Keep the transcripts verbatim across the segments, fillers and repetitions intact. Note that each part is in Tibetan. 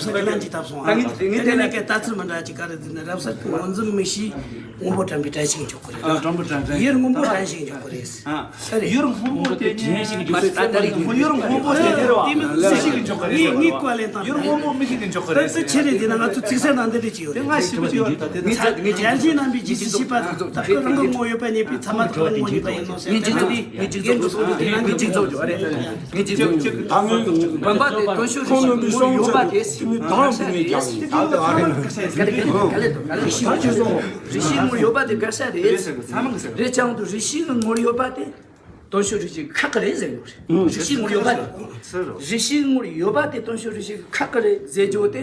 རབ་གསལ་གྱི་ལན་ཅིག་བཏབ་སོང་། ད་ངས་དེ་ངས་དེ་ནས་ཀྱི་ལྟ་ཚུལ་མི་འདྲ་ཅིག་ག་རེ་འདུག་ན། རབ་གསལ་གྱི་ངོས་འཛིན་མི་ཤེས། སྔོན་པོ་དྲན་པའི་དྲན་ཤེས་འཇོག་གི་རེད། ཨ། སྔོན་པོ་དྲན་དྲན་ཡུལ་སྔོན་པོ་དྲན་ཤེས་འཇོག་གི་རེད། ཨ། ཡུལ་སྔོན་པོ་དེ་མི་ཤེས་ཀྱི་འཇོག་གི་རེད། ད་ལྟ་ཡུལ་སྔོན་པོ་དེ་དེ་རེད་བ། ལ་ལ་ལ་ལ་ངས་ངས་བཀའ་ལན་བཏང་། ཡུལ་སྔོན་པོ་མི་ཤེས་ཀྱི་འཇོག་གི་རེད། ད་ད་ཆི་རེད་དེ་ན། ང་ཚོ་ཚིག་གསལ་ནང་འདི་འདྲ་ཅིག་ཡོད་དེ། ང་ཞིབ་ཅིག་ཡོད་ད་དེ། ཡར་ཞིང་རྣམ་པའི་རྗེས་སུ་བྱེད་པ། ད་སྐུ་རང་གི་ངོ་ཡོད་པ་ཉེས་པའི། ཚད་མ་ཐོག་ངོ་ཡོད་པ་ཡིན་ནོ་ཟེར། ངས་གཅིག་ཚོགས་ངས་གཅིག་ཚོགས་ངས་གཅིག་ཚོགས་ཀྱི་རེད། ངས་གཅིག་ཚོགས། ད་ངས་བུམ་པ་དེ་དོན་ཤུགས་རེ་ཞིག་ངོར་ཡོད་པ་དེ། ད་ལ་འབུ་མེད་ཀྱང་ད་ལྟ་ཨ་རེ། ག་ལེ་ག་ལེ་ག་ལེ། རེ་ཞིག་ངོར་ཡོད་པ་དེ་ག་ས་རེད། རེ་ཆང་དུ་རེ་ཞིག་ངོར་ཡོད་པ་དེ། དོན་ཤུགས་རེ་ཞིག་ཁག་གི་རེད་ཟེར་ཡོད་རེད། རེ་ཞིག་ངོར་ཡོད་པ་དེ། རེ་ཞིག་ངོར་ཡོད་པ་དེ་དོན་ཤུགས་རེ་ཞིག་ཁག་གི་རེད་ཟེར་རྒྱུ་དེ།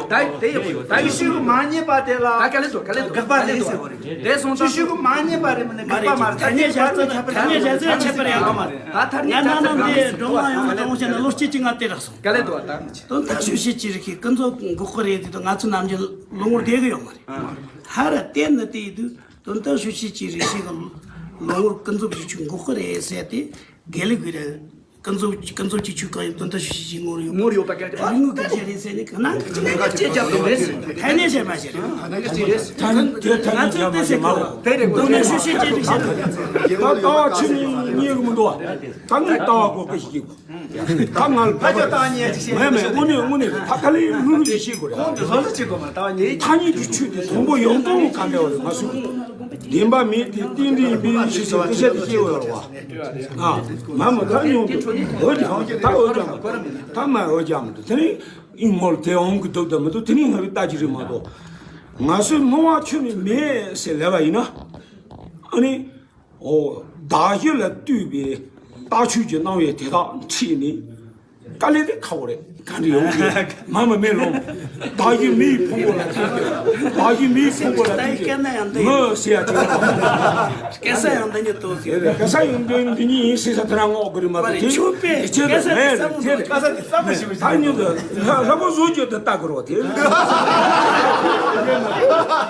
ཡོད། ད་དེ་ཡག་པོ་ཡོད། ད་ཅིག་ཤོས་ཀྱི་མ་རྙེད་པ་དེ་ལ་ད་ག་ལེ་དོ་ག་ལེ་དོ་དགག་པ་རེད་ཟེར་བ་རེད། དེ་སོང་ཙང་ཅིག་ཤོས་ཀྱི་མ་རྙེད་པ་རེད། མིན་ན་དགག་པ་མ་རེད། ཐ་སྙད་གཞལ་བྱ་ཐ་སྙད་གཞལ་བྱ་ཁྱད་པར་ཡོད་མ་རེད། ད་ཐ་སྙད་གཞལ་བྱ་ཐ་སྙད་འདི་འགྲོ་བ་ཡོངས་ལ་དྲང་བཤད་ན་ལོ་གཅིག་གཅིག་ང་དེ་རག་སོང་། ག་ལེ་དོ་ད་དོན་དག་ཤུགས་ཤིག་ཅིག་རིགས་ཀྱི་ཀུན་རྫོབ་འགོག་གི་རེད་དེ་དོ་ང་ཚོ་ནམ་རྒྱུན་ལོ་ངོར་བསྡད་གི་ཡོད་མ་རེད། ཧ་ར་དེ་ནི་དེ་ཡིན་དུས། དོན་དག་ཤུགས་ཤིག་ཅིག་རེད་ཤེས་གི། ལོ་ངོར་ཀུན་རྫོབ་ཀྱི་ཆོས་འགོག་གི་རེད་ཟེར་ཏེ། དགེ་ལུགས་ཀྱི་རེད། ཀུན་རྫོབ་ཀུན་རྫོབ་ཀྱི་ཆོས་གང་ཡིན་དོན་དག་ཤུགས་ཤིག་ཅིག་ངོར་ཡོད། ངོར་ཡོད་པ་ག་རེ་ཨ་རིང་ངུ་གི་རྗེས་རེད་ཟེར་ནས་ག་ན་ག་ཅིག་ངོ་ག་ཅིག་རྒྱབ་དུ་མེད་ཟེར། ཐ་སྙད་བཤད་པ་ཞིག་རེད། ཐ་སྙད་བཤད་རེད། ད་ང་ཚོས་དེ་ཟེར་གི་རེད། དོན་དག་ཤུགས་ཤིག་ཅིག་རེད་ཤེས་ད་ལྟ་བ་ཆོས་ཉིད་རྙེད་གི་མི་འདུག་བ། ད་ངས་ལྟ་བ་གོ་སྐད་ཤིག་ད་ང་ལ་ཕ་ཁྱོད་ལྟ་བ་ཉན་ཅིག་བཤད། མེད་མེད་དངོས་གནས་དངོས་གནས་ཕ་ཁ་ལི་ལུ་ལུ་ཅིག་ཤེས་དགོས་རེད། ཁོང་དུ་བཟོ་ཟི་ཅིག་དགོས་མ་ལྟ་བ་ཉན། ཐ་སྙད་ཀྱི་ཆོས་དེ་དང་པོ་ཡོང་སྟངས་ག་འདྲ་བ་རེད་ང་སུ། བདེན་པ་མེད་དེ་རྟེན་འབྲེལ་ཡིན་པའི་ཕྱིར་ཟེར་སྐད་ཆ་དེ་སྐྱེ་བ་རེད་བ། ཨ་མ་མ་ད་ཉོན་འོ་ཀྱང་ད་འོ་ཀྱང་མ་ད་མ་འོ་ཀྱང་མ་དེ་ནི་ཨིན་མོལ་དེ་འོང་གི་འདུག་ད་མི་འདུག་དེ་ནི་ང་རི་ལྟ་ཅི་རེད་མ་གཏོགས། ང་སུ་སྣང་བ་ཁྱོན་ནས་མེད་ཟེར་ལབ་པ་ཡིན་ན། ཨ་ནི། འོ། བདག་གཞན་ལ་ལྟོས་པའི་ལྟ་ཆོས་ཀྱི་སྣང་བས་དེ་དག་འཁྲིད་ནས། དཀའ་ལས་དེ་ཁག་པོ་རེད། ག་འདྲ་ཡོང་གི་མ་མ་མེད་ལོང་། བདག་གཞན་མི་ཡི་ཕུང་པོ་ལ་ལྟོས་ཏེ། བདག་གཞན་མི་ཡི་ཕུང་པོ་ལ་ལྟོས་ཏེ། མི་ཟེར་ཡ་དེ། སྐད་ས་ཡང་འདི་ཉིད་དོ་ཟེར། སྐད་ས་ཡང་འདི་འདི་ཉིད་ཡིན་ཟེར་ས་དེ་རང་ངོ་དགོས་རེད་མ་གཏོགས་དེ་ཆོས་པས་དེ་ཆོས་སྐད་ས་དེ་རེད་བསམ་དེ་རེད། སྐད་ས་དེ་བསམ་བློ་ཞིག་ད་ཉིད་དུ་ལྷ་ལྷ་པོ་བཟོ་རྒྱུ་དེ་ལྟ་དགོས་རེད་བ་དེ།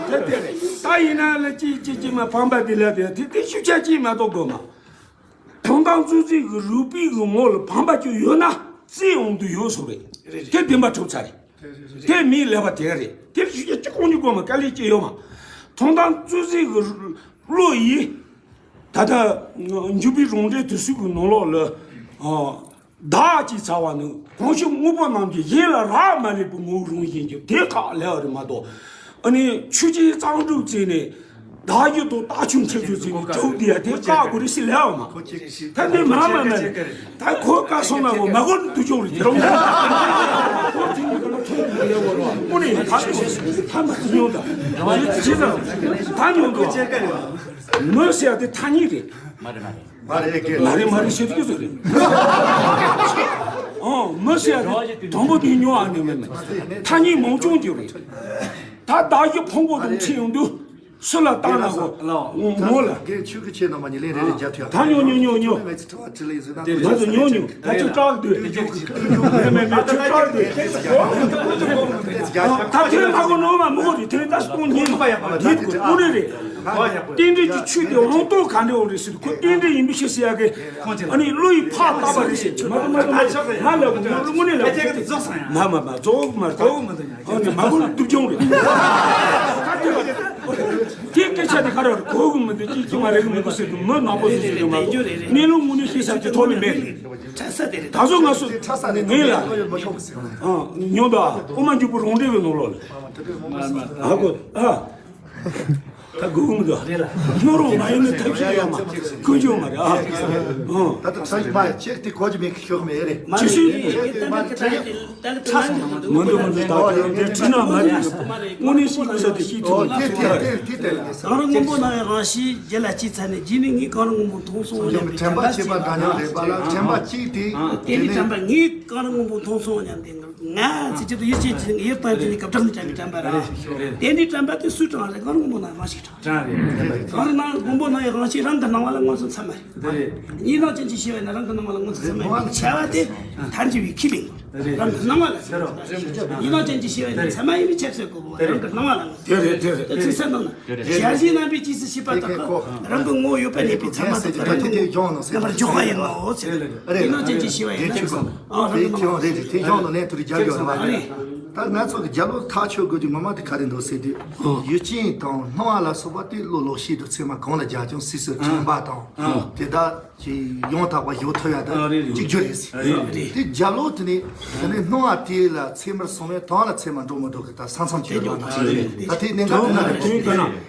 དེ་དེ་རེད། ད་ཡིན་ན་ལ་ཅི་ཅི་ཅི་མ་ཕམ་པ་འདི་ལ་དེ་དེ་དེ་ཤུགས་ཆ་ཅི་མ་གཏོགས་དགོས་མ། དོན་དམ་རྩོད་རྩོད་ཀྱི་རིགས་པའི་གི་ངོ་ལ་ཕམ་པ་ཅིག་ཡོད་ན་རྩོད་ཡོང་དུ་ཡོད་སོ་རེད། དེ་བདེན་པ་གྲུབ་ཚར་རེད། དེ་མིའི་ལས་པ་དེ་རེད། དེ་ཤུགས་ཆ་ཅི་གོང་ནས་དགོས་མ་དཀའ་ལས་ཅི་ཡོད་མ། དོན་དམ་རྩོད་རྩོད་ཀྱི་བློ་ཡིས་ད་ལྟ་འཇུག་པའི་རང་འགྲེལ་དུ་སུ་གི་ནང་ལོགས་ལ། བདག་ཅེས་བྱ་བ་ནི་གང་ཞིག་དངོས་པོ་རྣམས་ཀྱི་གཞན་ལ་རག་མ་ལས་པའི་ངོ་བོ་རང་བཞིན་གྱི་དེ་ཁག་ལས་པ་རེད་མ་གཏོགས། ཨ་ནི་ཆོས་ཅན་གཙང་སྒྲུབ་བྱས་ནས་བདག་རྒྱུད་དང་ལྟ་ཆོས་འཁྲིད་རྒྱུ་བྱས་ནས་ཁྲོ་བདེ་ཡ་དེ་བཀག་དགོས་རེད་ཟེར་ལས་པ་མ། ད་འདི་མ་མ་མ་ད་ཁོ་བཀག་སོང་ན་གོ་མ་གོ་དུ་ཅོག་རེད་དེ་རུང་། ཁོ་དེ་ནི་ཁོ་ཐོན་དགོས་ལས་པ་རེད་བ། དངོས་གནས་ད་ཁོ་ད་མ་ཉོ་ད་ཇི་ལྟར་ད་ཉོ་འདུག་བ། མི་ཟེར་ཡ་དེ་ཐ་སྙད་རེད། མ་རེད་མ་རེད། མ་རེད་མ་རེད་ཞེས་དུས་ཚོད་རེད། ཨོ་མི་ཟེར་ཡ་དེ་དང་པོ་དེ་ཉོ་ཨ་ནི་མེད་མེད་ཐ་སྙད་མང་ཆུང་གྱི་རེད། ད་བདག་གི་ཕུང་པོ་དང་འཁྲིལ་ཡོང་དུས་སུ་ལ་བཏང་ན་གོ་ངོ་ལ། དགེ་ཆོས་ཀྱི་ཆེད་ནང་མ་ཉི་ལེ་རེ་རེ་རྒྱབ་ཐུབ་ད་ཉོ་ཉོ་ཉོ་ཉོ། ང་ཚོ་ཉོ་ཉོ་ད་ཆུ་བཀྲག་འདུག་མེད་མེད་མེད་ཆུ་བཀྲག་འདུག་ད་དེ་ལ་མ་གོ་ནོ་མ་མི་གོ་རེད་དེ་ལྟ་སོང་ཉིན་མ་དེ་དགོས་དངོས་གནས་རེད། རྟེན་འབྲེལ་གྱི་ཆོས་དེ་དབང་ཐོག་ག་འདྲ་འོང་རེད་ཟེར་ཁོ་རྟེན་འབྲེལ་ཡིན་པའི་ཕྱིར་ཟེར་ཡ་གི་ཨ་ནི་བློ་ཡིས་ཕར་བཏགས་པ་རེད་ཟེར་གྱི་མ་གཏོགས་མ་གཏོགས་ང་ལ་དངོས་གནས་ལ་ཁྱེད་ཀྱི་རྫོགས་སོང་ཡ། མ་མ་མ་རྫོགས་མ་རྫོགས་ཨ་ནི་མ་གོ་སྡུག་སྦྱོང་རེད། ད་དེ་དེ་སྐད་ཆ་དེ་ག་རེ་རེད་གོ་གི་མི་འདུག་ཅི་ཅི་མ་རེད་གི་མི་འདུག་ཟེར་གི་མི་ནག་པོ་ཟེར་ཟེར་གི་མ་གཏོགས་གནས་ལུགས་དངོས་གནས་ཤེས་ས་ཀྱི་ཐོག་ནས་མེད་རེད། ད་གཟོད་ང་ཚོ་ངས་ལ་ཉོ་ད་དབུ་མ་འཇུག་པོ་རང་འགྲེལ་གི་ནང་ལོགས་ལ་ཨ་གོ་ཨ། ད་དགོས་མི་འདུག་རེད་ལ། སྨྱོ་རོགས་མ་ཡིན་ན་ཐབས་ཤེས་ཡོད་མ། ཀུན་འབྱུང་མ་རེད་ཨ། ད་ལྟ་ཚོད་མ་ཅེག་དེ་གོ་རྒྱུ་མེད་ཤོག་མེད་རེད། ཅི་ཞིག་ད་ལྟ་ཁ་ད་ལྟ་ཁ་ད་ལྟ་མི་འདུག་མི་འདུག་ད་དེ་དྲིས་ན་མ་རེད། དངོས་གནས་ཤིག་གི་ས་དེ་ཤིག་ཐོག་ལ་ཐུག་ད་རེད། གང་རུང་སྔོན་པོ་ན་ཡང་རང་ཤི་རྒྱུད་ལ་སྐྱེས་ཚར་ནས་རྗེས་ནས་ངས་གང་རུང་སྔོན་པོ་མཐོང་སོང་སྙམ་པའི་དྲན་པ་བྱེད་པ་འདྲ་མཉམ་རེད་པ་ལ་དྲན་པ་གཅིག་དེ་དེ་ནས་དྲན་པ་ངས་གང་རུང་སྔོན་པོ་མཐོང་སོང་སྙམ་པའི། ང་ཚེ་གཅིག་ཏུ་ཡིད་ཆེས་ཀྱི་ཡིད་བརྟན་གྱི་ནི་སྐབས་དྲག་ནི་དྲན་པའི་དྲན་པ་རེད། དེ་འདྲའི་དྲན་པ་དེ་སུས་དྲངས་རེད་གང་རུང་མོ་ན་མ་ཞིག་དྲང་རེད། གང་རེད་ན་སྔོན་པོ་སྣང་བའི་དབང་ཤེས་རང་གི་སྣང་བ་ལ་མངོན་སུམ་ཚད་མ་རེད། དེ་རེད། གཉིས་སྣང་ཅན་གྱི་ཤེས་པ་ཡིན་ན་རང་གི་སྣང་བ་ལ་མངོན་སུམ་ཚད་མ་ཡིན་པའི་ཁྱད་པར་དེ་ཐལ་འགྱུར་བའི་ཁས་ལེན་དགོས། རང་གི་སྣང་བ་ལ་ཟེར་རོ། གཉིས་སྣང་ཅན་གྱི་ཤེས་པ་ཡིན་ན་ཚད་མ་ཡིན་པའི་ཁྱད་པར་གསལ་དགོས། རང་གི་སྣང་བ་ལ་མངོན། དེ་རེད་དེ་རེད། དེ་ཚིག་གསལ་གནང་ན། དེ་རེད། གཞལ་བྱའི་རྣམ་པའི་རྗེས་སུ་ཤེས་པ་དག་གི་རང་གི་ངོ་བོ་ཡོད་པ་གནས་པའི་ཚད་མ་དག་གི་རང་གི་ངོ་བོ་རྣམ་པར་འཇོག་པ་ཡིན་ནོ་ཟེར། གཉིས་སྣང་ཅན་གྱི་ཤེས་པ་ཡིན་ན་ཚད་མ། ཨ་རང་གི་སྣང་བ། དེ་ཁྱོད་རེད་རེད། དེ་གཞུང་ནང་ནས་དུ་རྒྱག་དགོས་རེད་བ། ཨ་རེད། ད་ང་ཚོ་གི་རྒྱབ་ལོགས་ཐག་ཆོད་དགོས་རྒྱུ་ངོ་མ་དེ་ག་རེ་འདུག་ཟེར་དུས། ཨོ། ཡུལ་ཅན་དང་སྣང་བ་ལ་སོགས་པ་དེ་བློ་ལོག་ཤེས་དང་ཚད་མ་གང་ལ་སྦྱར་ཀྱང་སྲིད་སུ་དྲན་པ་དང་། ཨ། དེ་དག་གི་ཡང་དག་པ་ཡོད་ཐུབ་ཡ་དེ་ཨ་རེད་རེད། གཅིག་གྱུར་རེད་ཟེར། རེད་རེད། དེ་རྒྱབ་ལོགས་དེ་ནས་དེ་ནས་སྣང་བ་དེ་ལ་ཚད་མར་སོང་བས་དོན་ལ་ཚད་མ་འགྲོ་མི་འགྲོ་གི་ད་ས་མཚམས་ཅིག་ཡོད་པ་ནང་བཞིན། ད་དེ་གནད་འགག་དེ་ན་རེད།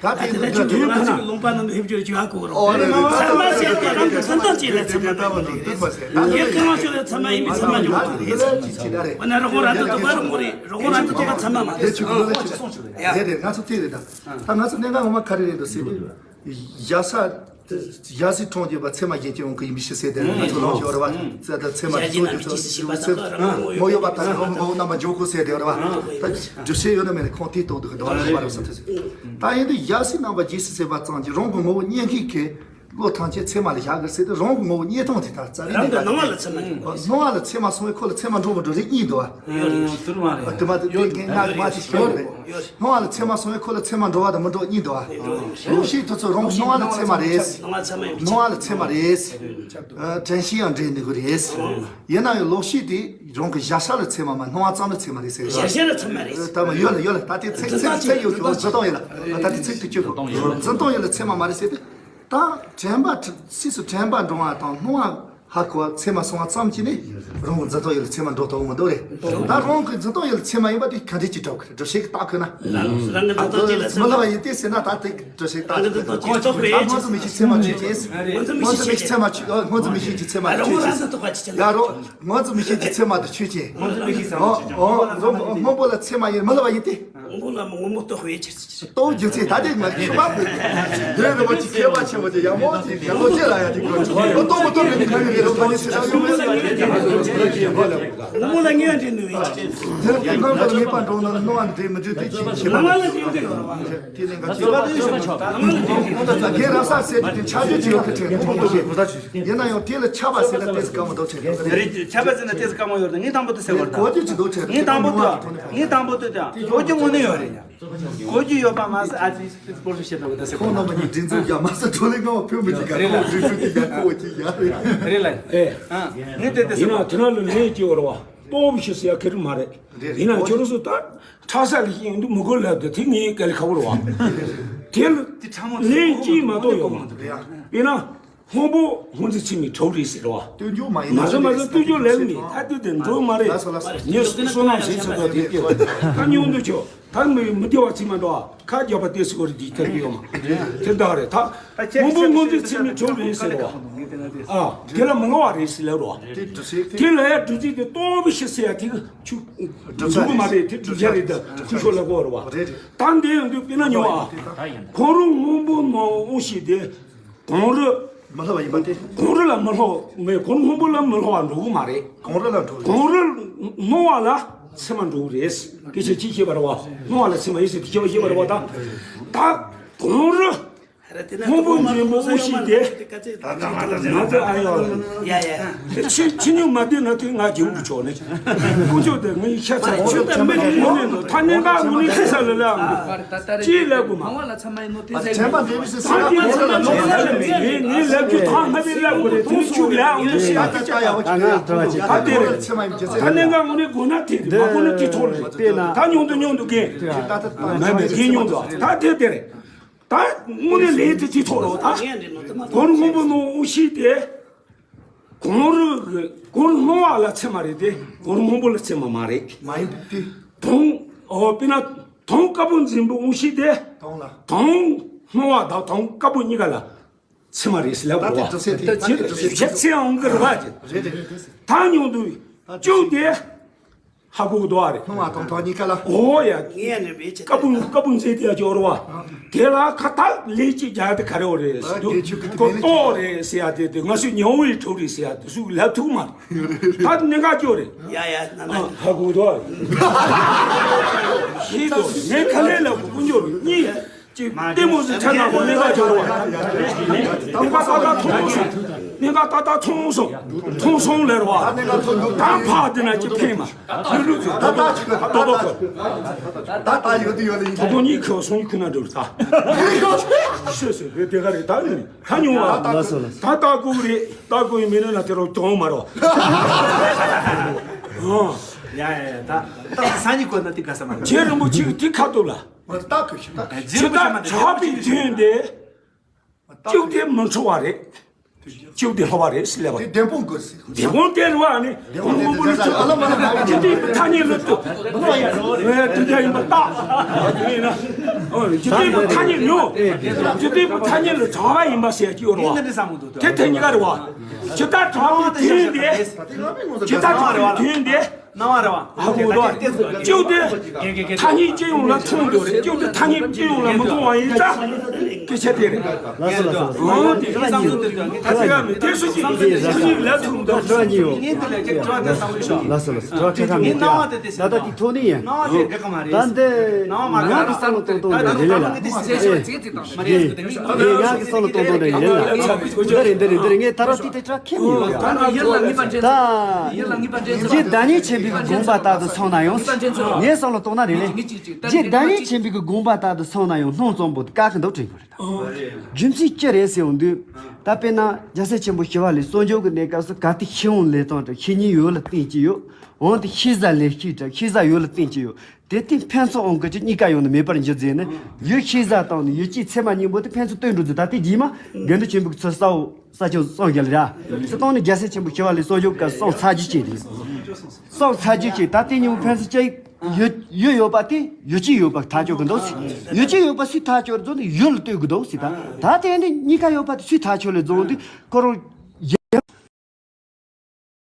ད་དེ་ད་ནི་ད་ཅི་དེ་འདུག་ན་ལུང་པ་ནང་དུ་ཧེབ་སྐྱོར་བྱེད་ཡ་གོ་རོགས། ཨོ་རེད་རེད། ཚད་མ་ཟེར་ཏེ་རང་གི་འཛིན་སྟངས་ཅིག་ལ་ཚད་མ་འགྲོ་མི་འགྲོ་རེད། ངས་སྐྱེ་བ་ཤོར་བའི་ཚད་མ་ཡིན་པའི་ཚད་མ་འཇོག་པ་རེད། འོ་ན་རོགས་རང་དུ་དོགས་པ་རོགས་རེད། རོགས་རང་དུ་དོགས་པ་ཚད་མ་མ་རེད། རེད་རེད། ང་ཚོ་དེ་རེད། ད་ད་ང་ཚོ་གནད་འགག་ངོ་མ་ག་རེ་རེད་འདུག་ཟེར་དུས། གཞལ་ས། གཞལ་སའི་གྲོང་ཁྱེར་པ་ཚད་མ་གཞན་གྱི་དབང་གིས་ཡིན་པའི་ཕྱིར་ཟེར་དེ་ང་ཚོ་ལོག་ཤོར་བ་ཟེར་ད་ཚད་མ་གཞལ་བྱའི་རྣམ་པའི་རྗེས་སུ་ཤེས་པ་དག་གི་རང་གི་ངོ་བོ་ཡོད་པ་དང་རང་གི་ངོ་བོ་རྣམ་པར་འཇོག་དགོས་ཟེར་དེ་རེད་བ། ད་སྒྲུབ་བྱེད་ཡོད་ན་མེད་ན་ཁོང་དེའི་ཐོག་ཏུ་གི་འགྲོ་བ་རེད་པ་རེད་བསམ་ཐུབ་ཟེར། ད་ཡིན་དུས་གཞལ་སའི་རྣམ་པ་རྗེས་སུ་ཤེས་པ་ཙམ་གྱིས་རང་གི་ངོ་བོ་རྙེད་མཁན་གྱི་བློ་ཐམས་ཅད་ཚད་མ་ལ་བཞག་དགོས་ཟེར་ཏེ་རང་གི་ངོ་བོ་རྙེད་སྟངས་དེ་ལྟར་རྩ་བའི་རང་གི་སྣང་བ་ལ་ཚད་མ་ཡིན། སྣང་བ་ལ་ཚད་མ་སོང་བས་ཁོ་ལ་ཚད་མ་འགྲོ་མི་འགྲོ་རིགས་གཉིས་འདུག་བ། ཡོད་རེད། ཡོད་རེད། དེ་མ་དེ་དེ་ངས་ང་མ་ཅིག་ཤོད་རེད། སྣང་བ་ལ་ཚད་མ་སོང་བས་ཁོ་ལ་ཚད་མ་འགྲོ་བ་དང་མི་འགྲོ་གཉིས་འདུག་བ། ལོག་ཤེས་དེ་ཚོ་རང་སྣང་བ་ལ་ཚད་མ་རེད། སྣང་བ་ལ་ཚད་མ་ཡིན། སྣང་བ་ལ་ཚད་མ་རེད། དྲན་ཤེས་ཡང་འདྲེས་ནི་གི་རེད། ཡིན་ན་ཡང་ལོག་ཤེས་དེ་རང་གི་གཞལ་བྱ་ལ་ཚད་མ་མ་སྣང་བ་ཙམ་ལ་ཚད་མ་རེད་ཟེར། གཞལ་བྱ་ལ་ཚད་མ་རེད། ད་མ་ཡོད་ལ་ཡོད་ལ་ད་དེ་ཚིག་ཚིག་ཚིག་ཡོད་ཀྱང་འཛིན་སྟངས་ཡོད་ལ་ད་དེ་ཚིག་དེ་གཅིག་གོ་འཛིན་སྟངས་ཡོད་ལ་ཚད་མ་མ་རེད་ཟེར་ཏེ། ད་དྲན་པ་སྲིད་སུ་དྲན་པ་འགྲོ་བ་དང་སྣང་བ་ཧ་གོ་བ་ཚད་མ་སོང་བ་ཙམ་གྱིས་ནི་རང་གི་འཛིན་སྟངས་ཡོད་ལ་ཚད་མ་འགྲོ་ཐུབ་མི་འདུག་རེད། ད་རང་གི་འཛིན་སྟངས་ཡོད་ལ་ཚད་མ་ཡིན་པ་དེ་ག་འདྲས་ཀྱི་སྒྲུབ་ཀྱི་རེད། སྒྲུབ་བྱེད་ཀྱི་རྟགས་ཁོ་ན། རང་གི་འཛིན་སྟངས་ཡོད་ལ་ཚད་མ་མི་ལ་བ་ཡིན་ཏེ་ཟེར་ན་ད་དེ་སྒྲུབ་བྱེད་རྟགས་ཁོ་ན། ད་སྔོན་དུ་མི་ཤེས་ཚད་མ་ཆོས་ཅན། སྔོན་དུ་མི་ཤེས་ཚད་མ་ཆོས་སྔོན་དུ་མི་ཤེས་ཀྱི་ཚད་མ་ཆོས་ཅན། ཡ་རོ། སྔོན་དུ་མི་ཤེས་ཀྱི་ཚད་མ་དེ་ཆོས་ཅན། སྔོན་དུ་མི་ཤེས་ཚད་མ་ཆོས་ཅན། ཨོ་ཨོ་སྔོན་པོ་ལ་ཚད་མ་ཡིན་མི་ལ་བ་ཡིན་ཏེ། སྔོན་པོ་ལ་མི་སྔོན་པོ་རྟོགས་པའི་ཕྱིར། རྟོགས་རྒྱུ་ཚེ་ད་དེ་མ་ཤི་བ་བུ། དེ་རེ་བ་ཅིག་མཁས་པ་ཆེན་པོ་དེ་ཡག་མོ་ཅིག་ཡག་ལོ་ཅེ་ལ་ཡ་དེ་གོ་ཅིག་རྟོགས་མི་རྟོགས་མི་ག་ཡོད་རེད། རོ་ཕ་ནི་སི་ད་ཡོད་མེད་ལ་ཡོད་རེད། སྔོན་པོ་ལ་ངེས་འདྲེན་ནུས་ཡིན། དེ་ལ་དེ་སྔོན་པོ་ལ་ངེས་པ་འགྲོ་ན་སྣང་བ་འདྲེས་མི་འདྲེས་དེ་ཅིག་ཤེས་པ། སྣང་བ་ལ་ངེས་འདྲེན་ཡོད་རེད་བ། དེ་ལས་ཀ་ཅིག་རྒན་རབ་གསལ་ཟེར་དུས་དེ་ཆ་རྒྱུས་ཅིག་ཡོད་ཀི་དྲན་ཁོང་ཁོང་གིས། ཡིན་ན་ཡང་དེ་ལ་ཆགས་པ་ཟེར་ན་ཏོག་ཙམ་དཀའ་མོ་འདུག་ཆེ། རེད། ཆགས་པ་ཟེར་ན་ཏོག་ཙམ་དཀའ་མོ་ཡོད་རེད། ངས་དང་པོ་དེ་ཟེར་བ་རེད། གོ་རྒྱུ་ཅིག་འདུག་ཆེ། ངས་དང་པོ་དེ་ངས་དང་པོ་དེ་དང་གོ་རྒྱུ་དངོས་གནས་ཡོད་རེད། གོ་རྒྱུ་ཡོད་པ་མ་ཟད་ཨ་ཙི་སྤོར་ཤོ་བཤད་པ་གི་ད་ཟེར་ཁོང་རྣམ་པ་གཉིས་མགྲིན་ཚབ་རྒྱག་མ་ཟད་གྲོ་ལེ་ངའོ་ཕུལ་མི་གཅིག་ག་རེད་ལ། ཁོང་མགྲིན་ཚབ་དེ་ཡག་པོ་ཅིག་ཡག་རེད། རེད་ལ། ཨེ། ཨ། ངས་དེ་དེ་ཟེར་ཡིན་ན་བ། དེ་ན་ལ་ལན་སྐྱེ་བ་རེད་བ། སྟོབས་ཤི་ཟེར་ཡ་ཁེ་རི་མ་རེད། རེད་རེད། ཡིན་ན་ཁྱོད་རང་ཚོ་ད་ཁྲག་ས་ལ་ཡིན་དུ་མི་དགོས་ལབ་དེ་དེ་ངའི་དཀའ་ལས་ཁག་པོ་རེད་བ། དེ་ལ་དེ་ཕྲ་མོ་ལན་གཅིག་མ་གཏོགས་ཡོད་མ་རེད། ཡིན་ན། སྔོན་པོ་སྔོན་ཚེ་ཚིག་མི་གྲོགས་རེད་ཟེར་བ། སྟོན་རྒྱུ་མ་ཡིན་མ་ཟེར་མ་ཟེར་སྟོན་རྒྱུ་ལན་མི་ད་དེ་དེ་འགྲོ་མ་རེད། ལགས་སོ་ལགས་སོ། ངས་བསོད་ནམས་ཟེར་ཚོད་དགོས་དེ་སྐྱེ་བ་ད་ཉུང་དུ་ཆོག་ད་མི་མི་བདེ་བ་ཚིག་མ་འགྲོ་བ་ཁ་རྒྱབ་པ་དེ་སུ་གོ་རེ་དེ་ཐར་གི་ཡོད་མ་དེ་ད་རེད་ད། སྔོན་པོ་སྔོན་ཚེ་ཚིག་མི་གྲོགས་རེད་ཟེར་བ། ཨ་དེ་ལ་མི་སློབ་བ་རེད་ཟེར་ལབ་རོ། དེ་ལ་ཡ་འགྲོ་ཚིག་དེ་སྟོང་པ་ཤི་ཟེར་ཡ་དེ་ཆུ་འགྲོ་གི་མ་རེད་དེ་འགྲོ་ཆ་རེད་ད་ཆུ་ཤོར་ལ་གོ་རོ་བ། ད་འདི་ཡང་དུ་དཔེར་ན་ཉོ་ཨ། གང་རུང་སྔོན་པོ་སྣང་དབང་ཤེས་དེ། གང་རུང་། མི་སློབ་པ་ཡིན་པ་སྟེ། གང་རུང་ལ་མི་སློབ་མེད་གང་རུང་སྔོན་པོ་ལ་མི་སློབ་པ་འགྲོ་གི་མ་རེད། གང་རུང་ལ་འགྲོ་གི། གང་རུང་སྣང་བ་ལ་ཚད་མ་འགྲོ་གི་རེད། སྐད་ཆ་གཅིག་བཤད་པ་རེད་བ། སྣང་བ་ལ་ཚད་མ་ཡིན་ཟེར་དེ་སྐྱེ་བ་བཤད་པ་རེད་བ་ད། ད་གང་རུང་། སྔོན་པོ་འཛིན་པའི་དབང་ཤེས་དེ། ང་ཚོ་ཨ་ཡོ། ཡ་ཡ། ཕྱི་ཕྱི་ཉུང་མ་བསྡད་ན་དེ་ང་རྒྱལ་པོ་ཆོག་ནས། དཀོན་མཆོག་དེ་ངའི་ཤ་ཚ་ཆོག་ད་མི་རིགས་ངོ་ནས་ནོ་ད་གནས་འགག་ངོ་ནས་ཅི་ས་ལ་ལ་ཨང་། ཅི་ལབ་དགོས་མ། དྲན་པ་འདྲེན་པའི་སེམས་ས་ལ་ཁོང་ཚོ་ལ་ལོག་ས་ལ་མེད། ངས་ངས་ལབ་རྒྱུ་ཐང་ལྷ་མི་ལབ་དགོས་རེད་དེ་ནི་ཆུ་ལ་ཨང་ལ་ཤི་ད་ད་ད་ཡག་པོ་ཅིག་རེད། ད་དེ་རེད། ད་གནས་འགག་ངོ་ནས་དགོས་ན་དེ་རེད་མ་དགོས་ན་དེ་ཐོག་རེད། ད་ཉུང་དུ་ཉུང་དུ་གན། མེད་མེད་གན་ཉུང་དུ་ད་དེ་དེ་རེད། ད་དངོས་གནས་ལས་དེ་ཅི་ཐོག་རོ་ད། གོང་སྔོན་པོ་སྣང་དབང་ཤེས་དེ། གོང་རུ་གོང་སྣང་བ་ལ་ཚད་མ་རེད་དེ་གོང་སྔོན་པོ་ལ་ཚད་མ་མ་རེད། མ་ཡིན་པ་དེ། དོན། ཨོ་དཔེར་ན་དོན་དཀར་པོ་འཛིན་པའི་དབང་ཤེས་དེ། དོན་ལ། དོན་སྣང་བ་དང་དོན་དཀར་པོ་གཉིས་ཀ་ལ་ཚད་མ་རེད་ཟེར་ལབ་ད་དེ་རོ། གྲུབ་ཚད་དེ་ད་ཅི་དེ་གྲུབ་ཚད་ཞེ་ཚད་འོང་གི་རེད་བ་ཅི། རེད་རེད་རེད། ད་ཉུང་དུ་བཅུག་དེ། ཧ་གོ་གི་འདུག་ཨ་རེད། སྣང་བ་དང་དོན་གཉིས་ཀ་ལ། ཨོ་ཡ། ངས་ནི་མེད་ཅེས་ཀ་པུང་ཀ་པུང་ཟེར་དེ་ཡ་ཅོ་ར་བ། དེ་ལ་ཁ་ཐག་ལས་ཅིག་རྒྱག་དེ་ག་རེ་འོ་རེད་ཟེར་དུས་ཁོ་ལྟོ་རེད་ཟེར་ཡ་དེ་དེ་ང་ཚོས་ཉི་འོང་བའི་གྲོགས་རེད་ཟེར་ཡ་དེ་སུ་ལབ་ཐུབ་མ་རེད། ད་ནི་ང་ཅོ་རེད། ཡ་ཡ་ན་ན། ཧ་གོ་འདུག་ཨ་རེད། ཤེས་འདུག་ངས་ཁ་ལས་ལབ་དགོས་ཀུན་སྦྱོར་གཉིས། ཅིག་ལྟད་མོ་ཟིག་ཆ་ན་གོ་གནད་འགག་ཆེ་རུ་བ། གནད་འགག་ཏག་ཏག་ཐོན་སོང་། གནད་འགག་ཏག་ཏག་ཐོན་སོང་། ཐོན་སོང་ལེར་བ། ད་ཕ་དེ་ན་ཅིག་ཕན་མ། ལུ་ལུ་ཚོ་ད་ད་ཅིག་ད་ད་ད་ད་ཡོད་དུ་ཡོད་ལ་ཡིན། ད་དོ་གཉིས་ཁེ་སོང་ཁུ་ན་འགྲོ་ད། ཤོད་ཤོད་རེད་དེ་ག་རེད་ད་ནི་ཁ་ཉུང་བ། ལགས་སོ་ལགས་སོ། ད་ད་གུ་རེད། ད་གུ་ཡིན་མིན་ན་དེ་རུ་གྱོང་མ་རོ། ཡ་ཡ་ཡ། ད་ད་སང་ཉིན་གོ་ན་དེ་ག་ས་མ་རེད། རྗེ་རིན་པོ་ཆེ་གི་དེ་ཁ་ཐུབ་ལ། ད་གི་ཤི་ད། ཇི་ལྟར་གྲགས་པའི་དོན་དེ། བཅུ་དེ་མི་འཁྲུལ་བ་རེད། བཅུ་དེ་ལྷག་པ་རེད་ཟེར་ལབ་པ། དེ་བདེན་དཔང་དགོས་ཟེར། བདེན་དཔང་དེ་རུ་བ་ནི་དབང་མང་པོ་ནི་བཅུ། ཨ་ལ་མ་ལ་མ་ལ་ཇི་ལྟའི་བུ་ཐ་སྙད་ལ་ལྟོས། ཨེ་དེ་འདྲ་ཡིན་པ་ལྟ། ཡིན་ན། ཨོ་ཇི་ལྟའི་བུ་ཐ་སྙད་ལོ། ཇི་ལྟའི་བུ་ཐ་སྙད་ལ་གྲགས་པ་ཡིན་པ་ཟེར་གྱི་ཡོད་རེད་བ། དེ་དེ་གཉིས་ཀ་རེད་བ། ཇི་ལྟར་གྲགས་པའི་དོན་དེ། ཇི་ལྟར་གྲགས་པའི་དོན་དེ། སྣང་བ་རེད་བ། ཨ་ཁུ་དོ། བཅུ་དེ་ཐ་སྙད་སྤྱི་ཡོངས་ལ་མཚུངས་འདུག་རེད། བཅུ་དེ་ཐ་སྙད་སྤྱི་ཡོངས་ལ་མི་མཚུངས་པ་ཡིན་ཙང་སྐད་ཆ་དེ་རེད། ལགས་སོ་ལགས་སོ། འོ་དེ་ཁ་ཁ་ཉིད་ཡོད། ཁ་ཁ་ཉིད་ཡོད། ཁ་ཁ་ཉིད་ཡོད། ལགས་སོ་ལགས་སོ། ཁ་ཁ་ཉིད་ཡོད། ད་ལྟ་དེ་ཐོག་ནས་ཡིན། ད་འདི་ང་གི་བསམ་བློ་གཏོང་སྟངས་འདྲ་རེད་ལ། ངས་ང་གི་བསམ་བློ་གཏོང་སྟངས་འདྲ་ཡིན་ལ། འདི་རེད་འདི་རེད་འདི་རེད། ངས་ད་རུང་དེ་དེ་ཏྲ་ཁེམ་ཡོད་ཡ། ད་ཡར་ལ་ངེས་པ་འདྲེན་ད་ཡར་ལ་ངེས་པ་འདྲེན་རྗེ་བདག་ཉིད་ཆེན་པོའི་དགོངས་པ་ལྟར་དུ་སོང་ན་ཡང་། ངས་བསམ་བློ་གཏོང་ན་རེད་ལེ། རྗེ་བདག་ཉིད་ཆེན་པོའི་དགོངས་པ་ལྟར་དུ་སོང་ན་ཡང་སྣང་བཙོང་པོ་དཀའ་གི་འདུག་དྲན་གི་རེད་ད། རྒྱུ་མཚན་ཅི་རེད་ཟེར་ཡོང་དུས། ད་དཔེར་ན་རྒྱལ་སྲས་ཆེན་པོ་ཞི་བ་ལྷས་གསོལ་འཇོག་གི་གནས་སྐབས་སུ་གལ་ཏེ་ཤེས་འོང་ལས་དང་དང་ཤེས་ཉེན་ཡོད་ལ་བརྟེན་གྱི་ཡོད། འོན་ཏེ་ཤེས་བྱ་ལས་ཤེས་དང་ཤེས་བྱ་ཡོད་ལ་བརྟེན་གྱི་ཡོད། དེ་དུས་ཕན་ཚུན་དབང་གི་ཆོས་གཉིས་ཀ་ཡོང་ནས་མེད་པར་འགྱུར་ཟེར་ནས། ཡུལ་ཤེས་བྱ་དང་ནི་ཡུལ་སྤྱིའི་ཚད་མ་གཉིས་པོ་དེ་ཕན་ཚུན་བསྟུན་འགྲོ་ཟེར། ད་དེ་རྗེས་མ་དགེ་འདུན་ཆོས་འཕེལ་གྱི་ས་འོག་ས་ཆ་གསུངས་རྒྱུ་ལ་ར། སུ་བཏང་ནས་རྒྱལ་སྲས་ཆེན་པོ་ཞི་བ་ལྷས་གསོལ་འཇོག་གི་སྐབས་གསུངས་ཚར་རྒྱུ་བྱས་རེད། གསུངས་ཚར་རྒྱུ་བྱས། ད་དེ་གཉིས་པོ་ཕན་ཚུན་གཅིག་ཡུལ་ཡུལ་ཡོད་པ་དེ་ཡུལ་སྤྱི་ཡོད་པ་ཐག་ཆོད་གི་འདུག་ཟེར། ཡུལ་སྤྱི་ཡོད་པ་སུས་ཐག་ཆོད་རེད་ཟེར་ན་ཡུལ་ལ་ལྟོས་གི་འདུག་ཟེར། ད་ད་དེ་ནི་གཉིས་ཀ་ཡོད་པ་དེ་སུས་ཐག་ཆོད་ལེ་ཟེར་དུས་ཁོ་རང་ཡུལ་